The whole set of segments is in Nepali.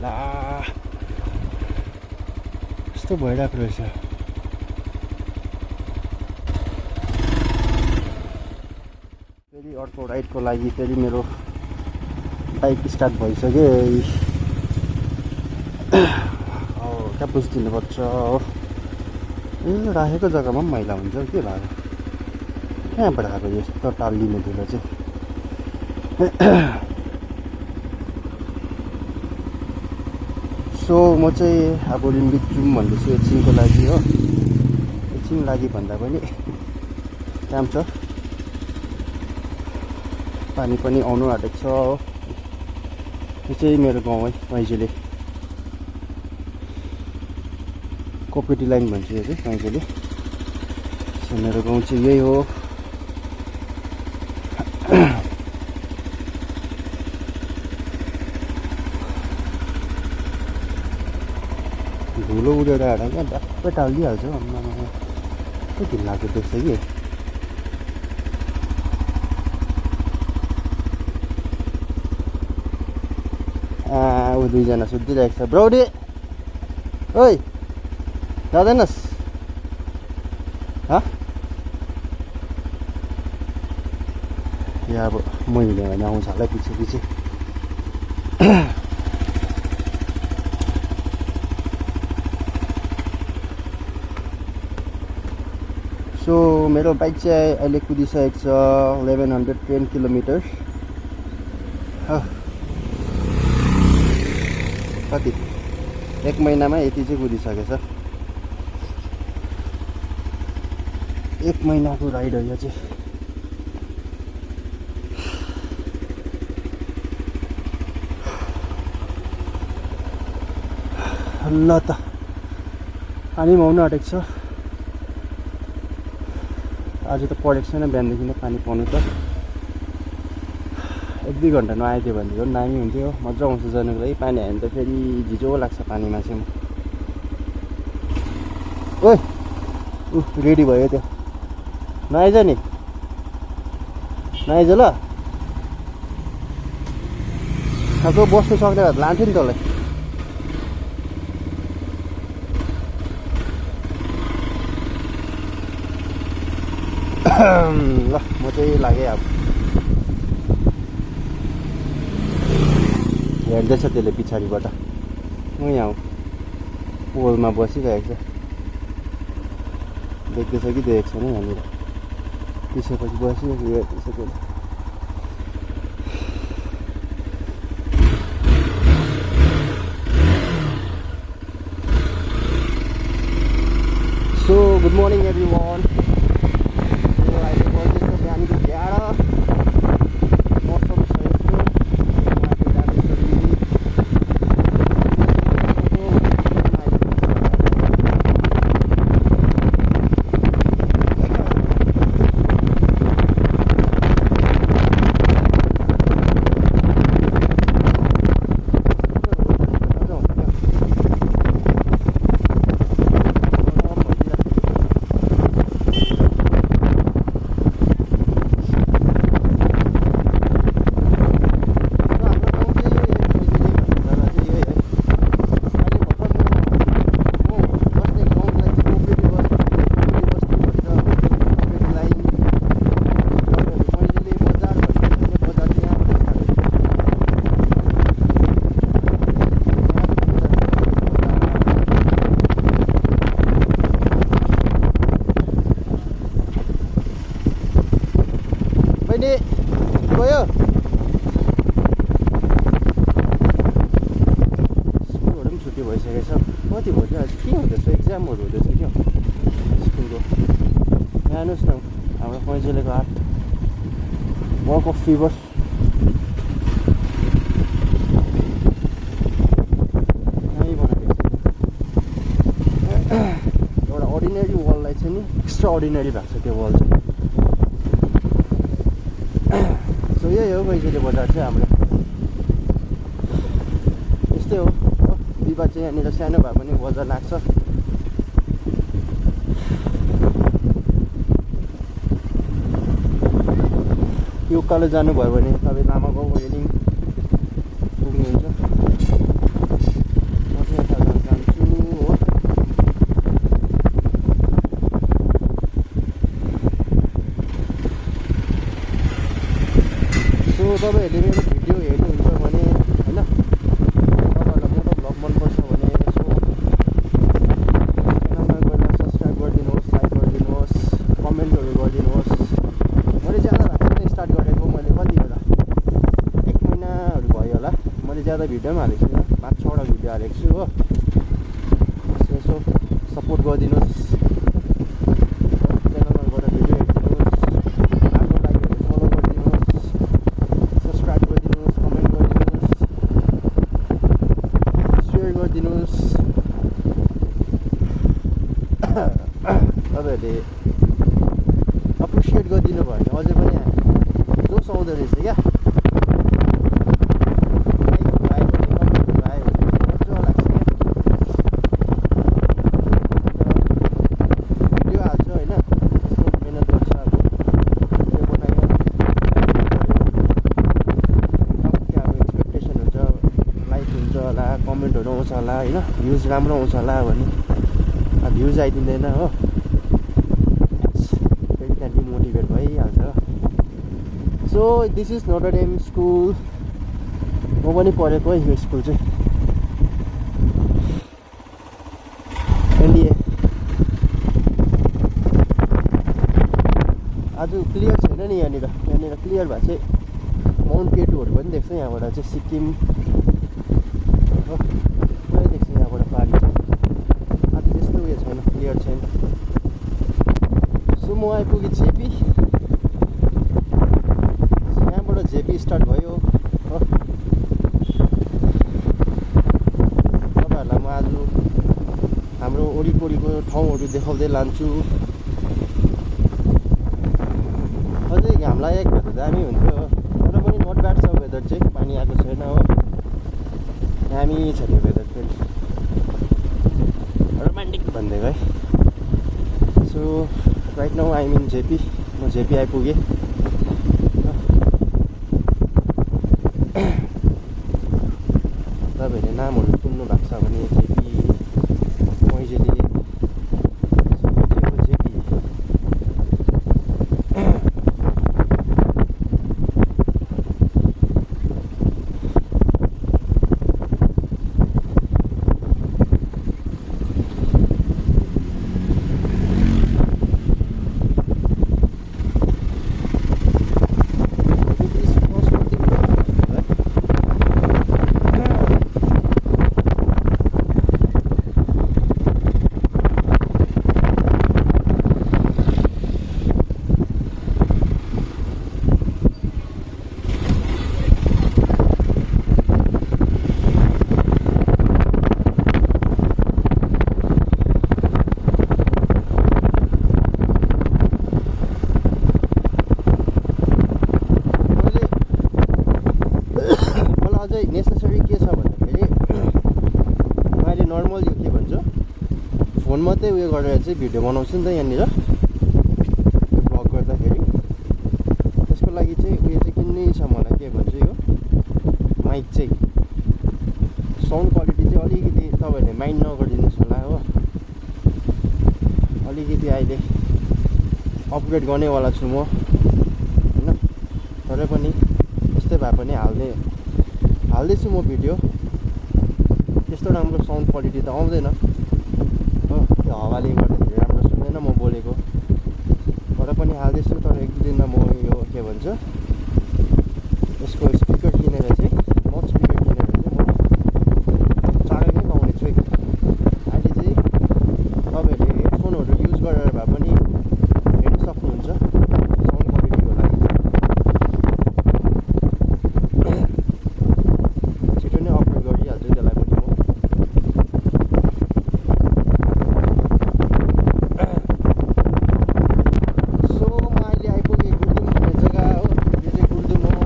ला यस्तो भइरहेको रहेछ। फेरि अर्को राइडको लागि फेरि मेरो बाइक स्टार्ट भइसक्यो। क्या बुझिदिनुपर्छ। राखेको जग्गामा पनि मैला हुन्छ के भएको, कहाँबाट आएको यस्तो टाल्लिने धुलो चाहिँ। सो म चाहिँ अब रिम्बिक जाउँ भन्दैछु एकछिनको लागि हो। एकछिन लागि भन्दा पनि काम छ, पानी पनि आउनु आँटेको छ हो। यो चाहिँ मेरो गाउँ है, मैजेले कोपेटी लाइन भन्छ यो चाहिँ मैजेले। सो मेरो गाउँ चाहिँ यही हो। धुलो उडेर आएर क्या डक्कै टालिदिइहाल्छ। आम्मामा कस्तो घिनलाग्दो देख्छ कि। ऊ दुईजना सुत्दिरहेको छ। ब्राउडी ओइ जाँदैनस्? यहाँ अब म हिँड्यो भने आउँछ होला पछि पछि। सो मेरो बाइक चाहिँ अहिले कुदिसकेको छ 1110 किलोमिटर। कति एक महिनामा यति चाहिँ कुदिसकेछ। एक महिनाको राइड हो यो चाहिँ। ल त पानी पनि आउनु आँटेको छ। आज त पढेको छैन बिहानदेखि नै पानी पाउनु त। 1-2 घन्टा नआइदियो भने झन् दामी हुन्थ्यो। मजा आउँछ जानुको लागि। पानी आयो भने त फेरि झिजो लाग्छ पानीमा चाहिँ म। ओइ रेडी भयो त्यो, नआइज नि, नआइज ल। खासो बस्नु सक्ने भए लान्थ्यो नि तँलाई। ल म चाहिँ लागेँ अब। हेर्दैछ त्यसले पछाडिबाट। म यहाँ पोलमा बसिरहेको छ। देख्दैछ कि देखेको छैन यहाँनिर पिछेपछि बसिरहेको हेर्दैछ त्यसले। So good morning everyone. गयो स्कुलहरू पनि छुट्टी भइसकेको छ। कति भयो आज के हुँदैछ, एक्जामहरू हुँदैछ क्या स्कुलको। जानुहोस् न हाम्रो पैँचेलेको हाट वक अफ फिभर। एउटा अर्डिनेरी वाललाई चाहिँ नि एक्स्ट्रा अर्डिनेरी भएको छ त्यो वाल चाहिँ। सो यही हो पैँचेले बजार चाहिँ हाम्रो। यस्तै हो। बिहिबार चाहिँ यहाँनिर सानो भए पनि बजार लाग्छ। यो उकालो जानुभयो भने तपाईँ लामागाउँ रेलिङ पुग्नुहुन्छ। भिडियो पनि हालेको छु, 5-6वटा भिडियो हालेको छु हो। यसो सपोर्ट गरिदिनुहोस्, च्यानलमा गएर भिडियो हेरिदिनुहोस्, राम्रो लाग्यो भने फलो गरिदिनुहोस्, सब्सक्राइब गरिदिनुहोस्, कमेन्ट गरिदिनुहोस्, सेयर गरिदिनुहोस्। तपाईँहरूले एप्रिसिएट गरिदिनु भयो भने अझै पनि जोस आउँदो रहेछ क्या। कमेन्टहरू आउँछ होला होइन, भ्युज राम्रो आउँछ होला भने भ्युज आइदिँदैन हो, फेरि त्यहाँ डिमोटिभेट भइहाल्छ। So this is Notre Dame school, म पनि पढेको है यो स्कुल चाहिँ। एनडिए आज क्लियर छैन नि यहाँनिर क्लियर भए चाहिँ माउन्ट केटुहरू पनि देख्छ यहाँबाट चाहिँ, सिक्किम पुरै देख्छ यहाँबाट पहाडी चाहिँ। आज त्यस्तो उयो छैन, क्लियर छैन। सो म आइपुगेँ झेपी, यहाँबाट झेपी स्टार्ट भयो हो। तपाईँहरूलाई म आज हाम्रो वरिपरिको ठाउँहरू देखाउँदै लान्छु। अझै घाम लागेको भए त दामी हुन्थ्यो, तर पनि नट ब्याड छ वेदर चाहिँ, पानी आएको छैन हो, दामी छ त्यो वेदर फेरि, रोमान्टिक भनिदिएको है। So right now I'm in झेपी, म झेपी आइपुगेँ। तपाईँहरूले नामहरू सुन्नु भएको छ भने झेपी मैजेली झेपी। अझै नेसेसरी के छ भन्दाखेरि मैले नर्मल यो के भन्छ फोन मात्रै उयो गरेर चाहिँ भिडियो बनाउँछु नि त यहाँनिर ब्लग गर्दाखेरि। त्यसको लागि चाहिँ उयो चाहिँ किन्नै छ मलाई, के भन्छ यो माइक चाहिँ। साउन्ड क्वालिटी चाहिँ अलिकति तपाईँहरूले माइन्ड नगरिदिनुहोस् होला हो, अलिकति अहिले अपग्रेड गर्नेवाला छु म होइन। तर पनि त्यस्तै भए पनि हाल्दैछु म भिडियो। त्यस्तो राम्रो साउन्ड क्वालिटी त आउँदैन हो, त्यो हावाले गर्दाखेरि राम्रो सुन्दैन म बोलेको। तर पनि हाल्दैछु, तर 1-2 दिनमा म यो के भन्छ यसको स्पिकर किनेर चाहिँ माउथ स्पिकर किनेर चाहिँ म चाँडै नै पाउने छु। अहिले चाहिँ तपाईँहरूले हेडफोनहरू युज गरेर भए पनि हेर्नु सक्नुहुन्छ साउन्ड क्वालिटीको लागि। छिटो नै अपलोड गरिहाल्छु त्यसलाई पनि म। सो म अहिले आइपुगेँ गुल्दुम भन्ने जग्गा हो। यो चाहिँ गुल्दुम हो।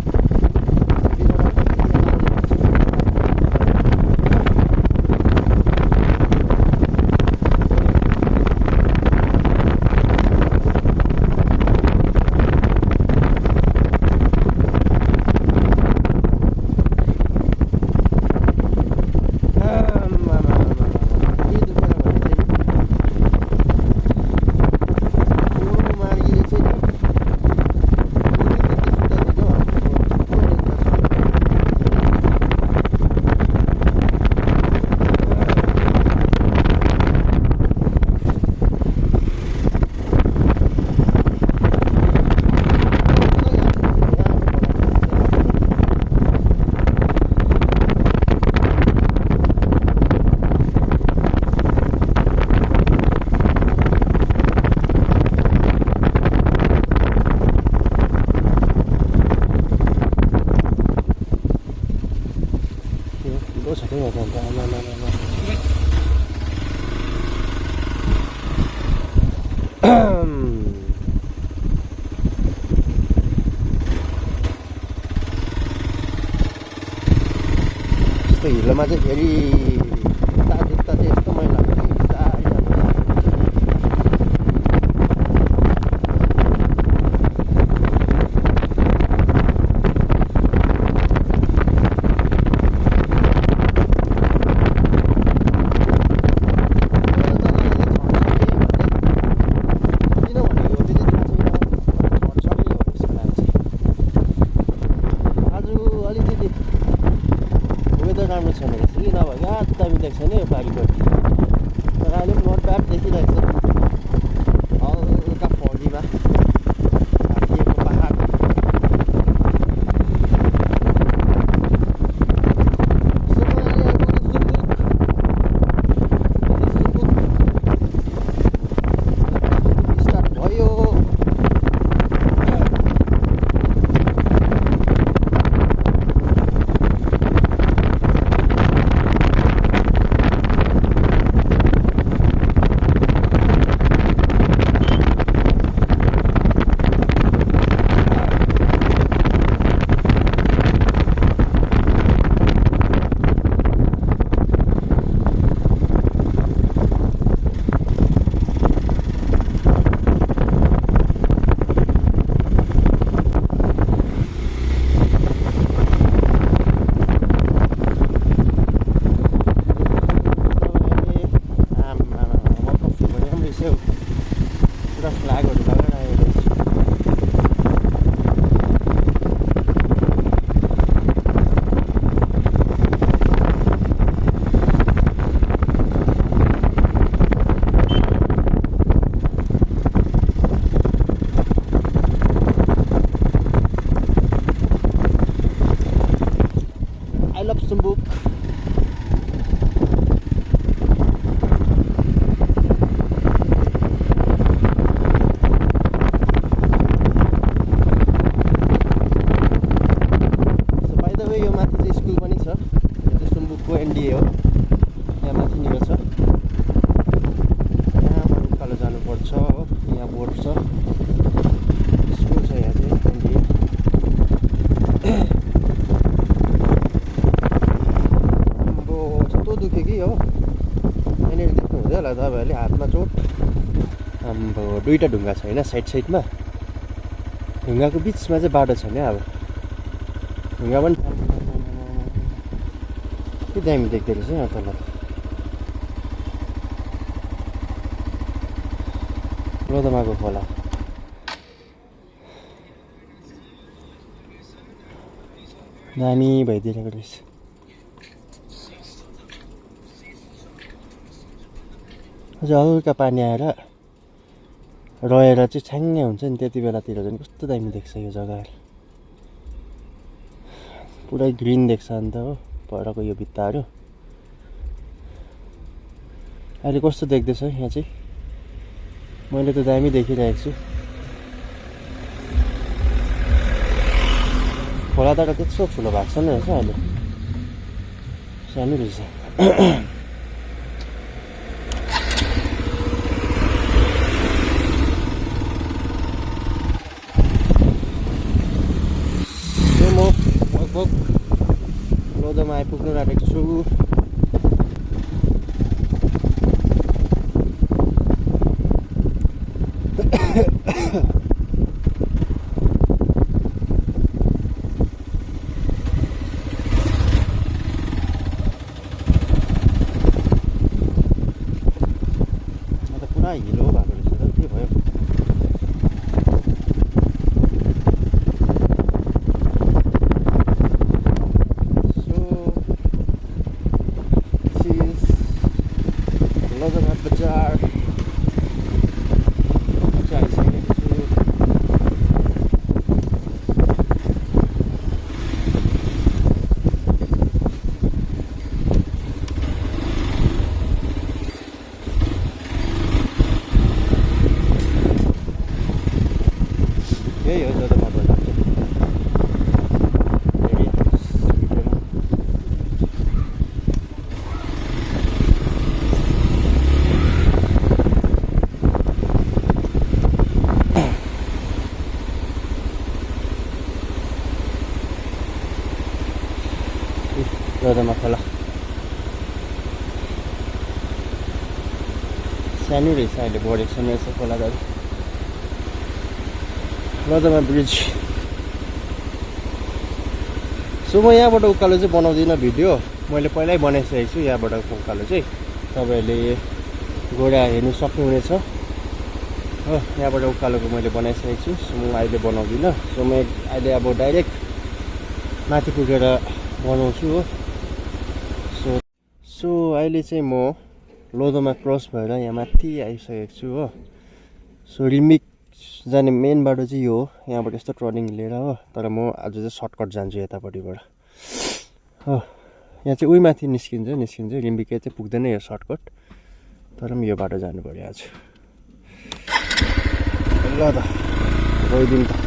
अन्त आमा यस्तो हिलोमा चाहिँ फेरि जुत्ता चाहिँ यस्तो मैला हुन्छ कि बिस्तारै राम्रो छैन रहेछ कि नभए क्या दामी देख्छ नि यो पारिको तर अहिले पनि नट ब्याड देखिरहेको छ हल्का फौजीमा हाकिएको पहाड स्टार्ट भयो पुरा फ्ल्यागहरू लगाएर आएको रहेछ I love Sumbuk. यो माथि चाहिँ स्कुल पनि छ यो चाहिँ सुम्बुकको एनडिए हो यहाँ माथिनिर छ यहाँ उकालो जानुपर्छ हो यहाँ बोर्ड छ स्कुल छ यहाँ चाहिँ एनडिए आम्बो कस्तो दुख्यो कि हो यहाँनिर देख्नु हुँदै होला तपाईँहरूले हातमा चोट आम्बो दुईवटा ढुङ्गा छ होइन साइडमा ढुङ्गाको बिचमा चाहिँ बाटो छ नि अब ढुङ्गा पनि के दामी देख्दो रहेछ यहाँ तल लोधोमाको खोला दामी भइदिरहेको रहेछ अझ हल्का पानी आएर रहेर चाहिँ छ्याङ्गे हुन्छ नि त्यति बेलातिर झन् कस्तो दामी देख्छ यो जग्गाहरू पुरै ग्रिन देख्छ अन्त हो परको यो भित्ताहरू अहिले कस्तो देख्दैछ यहाँ चाहिँ मैले त दामी देखिरहेको छु खोला त त्यत्रो ठुलो भएको छैन रहेछ अहिले सानो रहेछ लोधोमा आइपुग्नु लागेको छु पुरा हिलो भएको रहेछ त के भयो बजार आइसकेको छु यही हो लोधोमा बजार चाहिँ सानो रहेछ अहिले बढेको छैन यसो खोलाघारी लोधोमा ब्रिज सो म यहाँबाट उकालो चाहिँ बनाउँदिनँ भिडियो मैले पहिल्यै बनाइसकेको छु यहाँबाट उकालो चाहिँ तपाईँहरूले गएर हेर्नु सक्नुहुनेछ हो यहाँबाट उकालोको मैले बनाइसकेको छु सो म अहिले बनाउँदिनँ सो म अहिले अब डाइरेक्ट माथि पुगेर बनाउँछु हो सो अहिले चाहिँ म लोधोमा क्रस भएर यहाँ माथि आइसकेको छु हो सो रिम्बिक जाने मेन बाटो चाहिँ यो हो यहाँबाट यस्तो टर्निङ लिएर हो तर म आज चाहिँ सर्टकट जान्छु यतापट्टिबाट हो यहाँ चाहिँ उही माथि निस्किन्छ रिम्बिकै चाहिँ पुग्दैन यो सर्टकट तर पनि यो बाटो जानु पर्यो आज ल त गइदिउँ त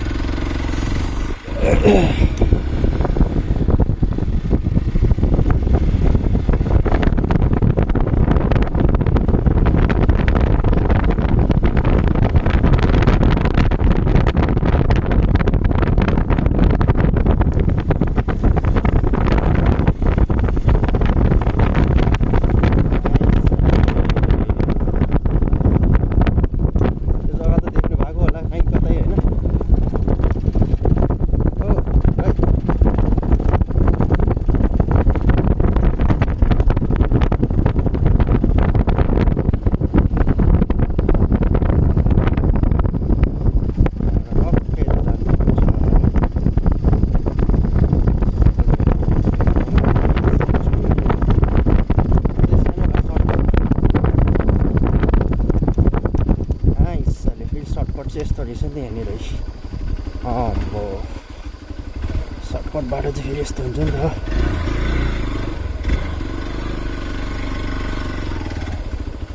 यस्तो रहेछ नि यहाँनिर अब सर्टकट बाटो चाहिँ फेरि यस्तो हुन्छ नि त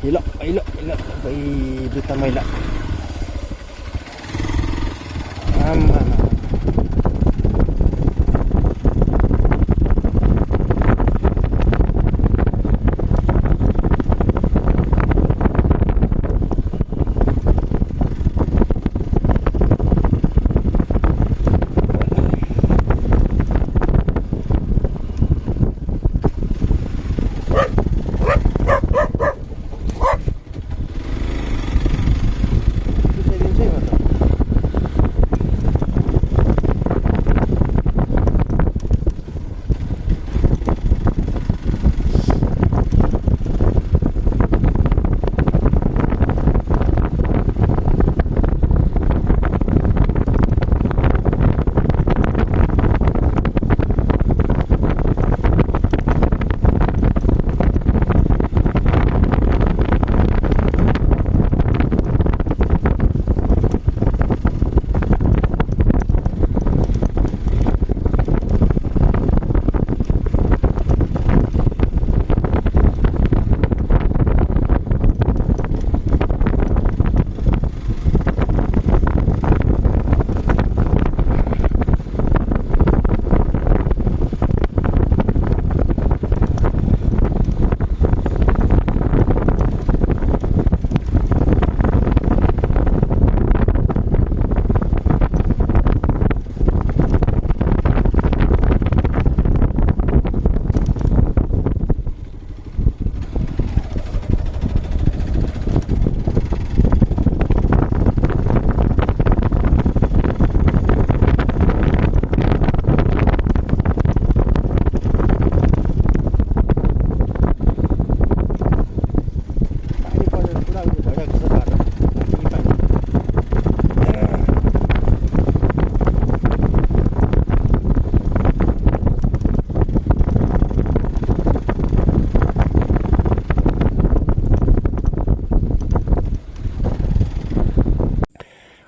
हिलो हिलो हिलो जुत्ता मैला आमा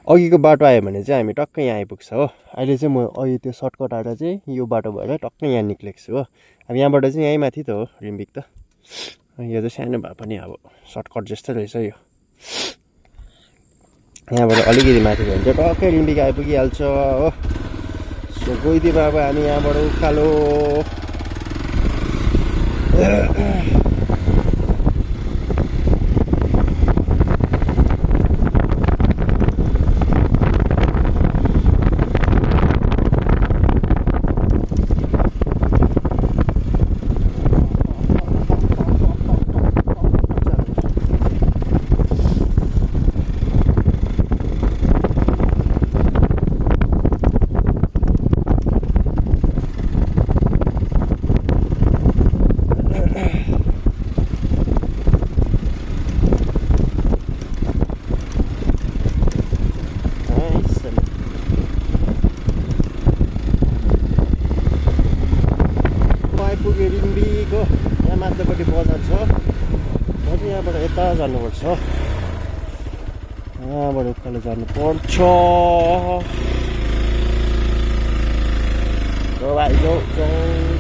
अघिको बाटो आयो भने चाहिँ हामी टक्कै यहाँ आइपुग्छ हो अहिले चाहिँ म अघि त्यो सर्टकट आएर चाहिँ यो बाटो भएर टक्कै यहाँ निक्लेको छु हो अब यहाँबाट चाहिँ यहीँ माथि त हो रिम्बिक त यो चाहिँ सानो भए पनि अब सर्टकट जस्तै रहेछ यो यहाँबाट अलिकति माथि भयो भने चाहिँ टक्कै रिम्बिक आइपुगिहाल्छ हो सो गइदियो अब हामी यहाँबाट उकालो आइपुगे रिम्बीको यहाँ माथिल्लोपट्टि बजार छ। म चाहिँ यहाँबाट यता जानुपर्छ, यहाँबाट उकालो जानुपर्छ। भाइ जाऊ जाऊ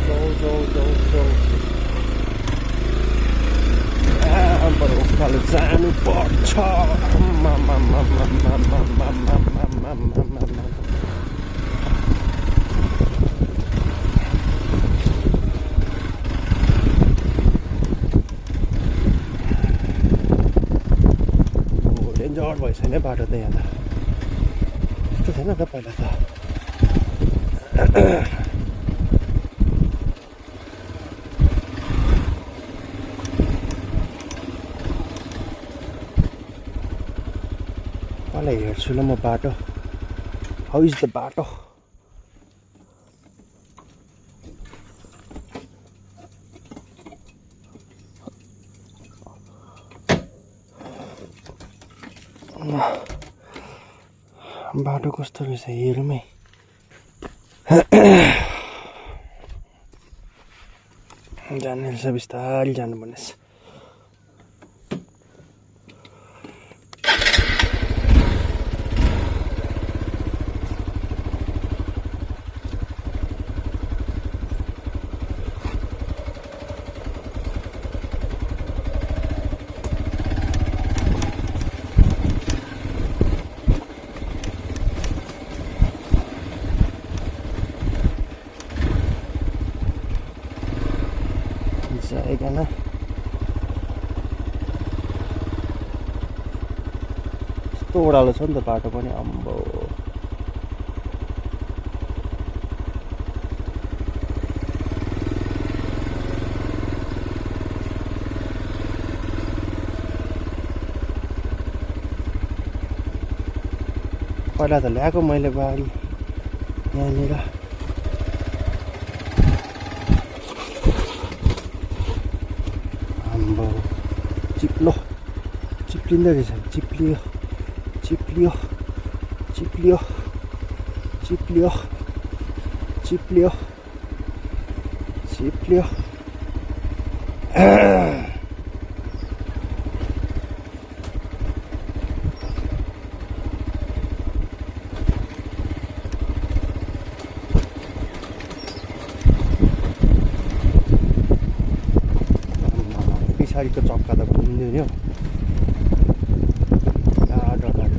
जाऊ जाऊ जाऊ जाऊ, यहाँबाट उकालो जानुपर्छ। डेन्जर भइसक्यो नि बाटो त यहाँ त, यस्तो थिएन त पहिला त। मलाई हेर्छु ल म बाटो, हाउ इज द बाटो। बाटो कस्तो रहेछ हेरौँ है। जाने रहेछ, बिस्तारै जानुपर्ने रहेछ। जाएगा ना, यस्तो ओह्रालो छ नि त बाटो पनि, अम्बो। पहिला त ल्याएको मैले बारी यहाँनिर, चिप्लो चिप्लिँदो रहेछ, चिप्लियो चिप्लियो चिप्लियो चिप्लियो चिप्लियो चिप्लियो। पछाडिको चक्का त घुम्दैन नि हौ, गाडो गाडो।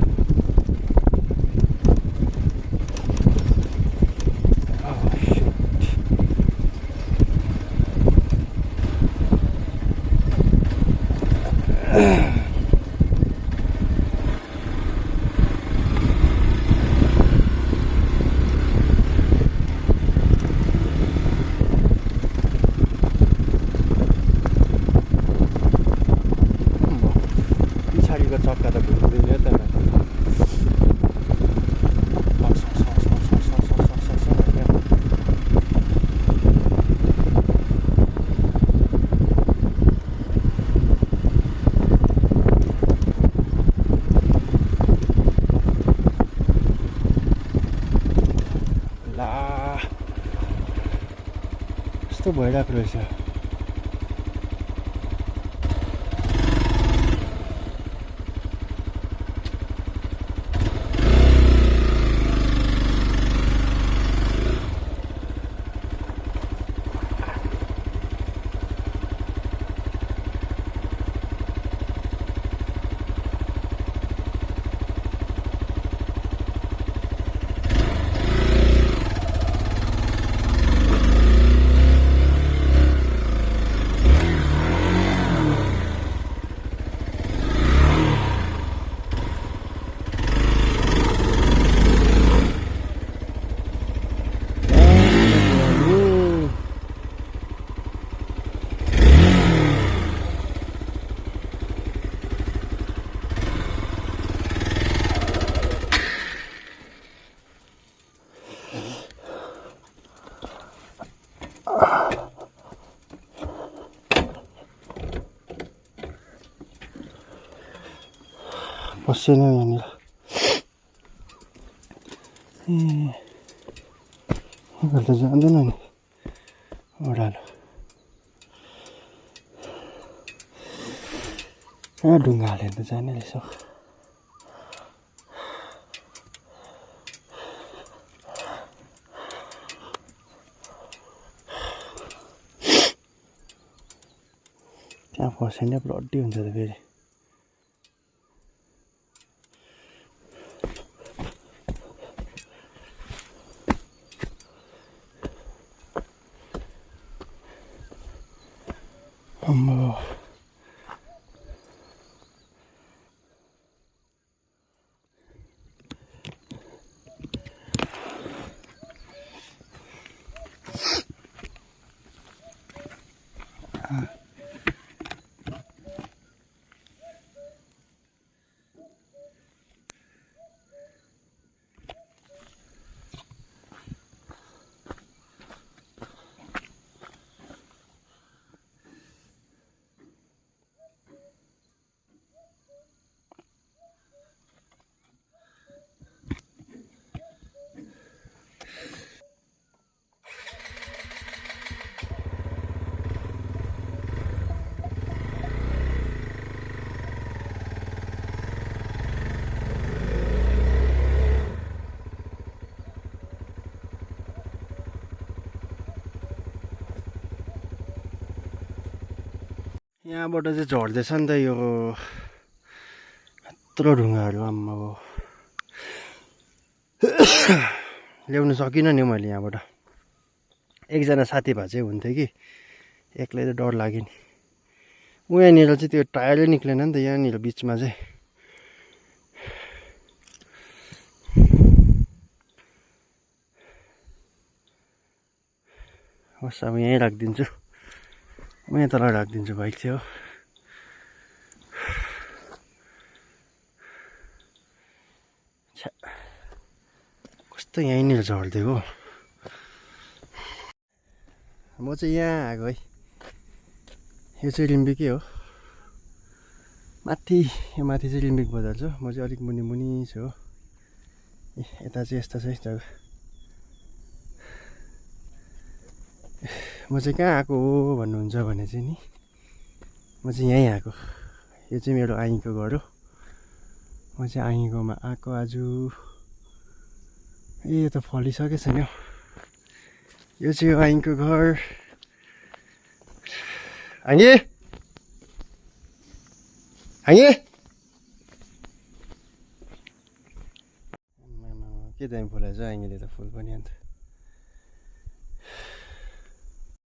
चक्का त घुम्दैन त ला, यस्तो भइरहेको रहेछ। फसेन यहाँनिर ए त जाँदैन नि ओह्रालो कहाँ ढुङ्गा हालेर त जाने रहेछ त्यहाँ फसेन ब्लडी हुन्छ त फेरि अम्बो यहाँबाट चाहिँ झर्दैछ नि त यो यत्रो ढुङ्गाहरू आम्मा हो ल्याउनु सकिनँ नि मैले यहाँबाट एकजना साथी भए चाहिँ हुन्थ्यो कि एक्लै त डर लाग्यो नि ऊ यहाँनिर चाहिँ त्यो टायरै निक्लेन नि त यहाँनिर बिचमा चाहिँ होस् अब यहीँ राखिदिन्छु म यहाँ तल राखिदिन्छु बाइक चाहिँ हो कस्तो यहीँनिर झर्दिएको म चाहिँ यहाँ आएको है यो चाहिँ रिम्बिकै हो माथि यो माथि चाहिँ रिम्बिक बजार छ म चाहिँ अलिक मुनि मुनि छु हो यता चाहिँ यस्तो छ है जग्गा म चाहिँ कहाँ आएको हो भन्नुहुन्छ भने चाहिँ नि म चाहिँ यहीँ आएको यो चाहिँ मेरो आईको घर हो म चाहिँ आईकोमा आएको आज ए यो त फलिसकेको छैन हौ यो चाहिँ यो आईको घर आइए आइए के दामी फुलाएछ आइले त फुल पनि अन्त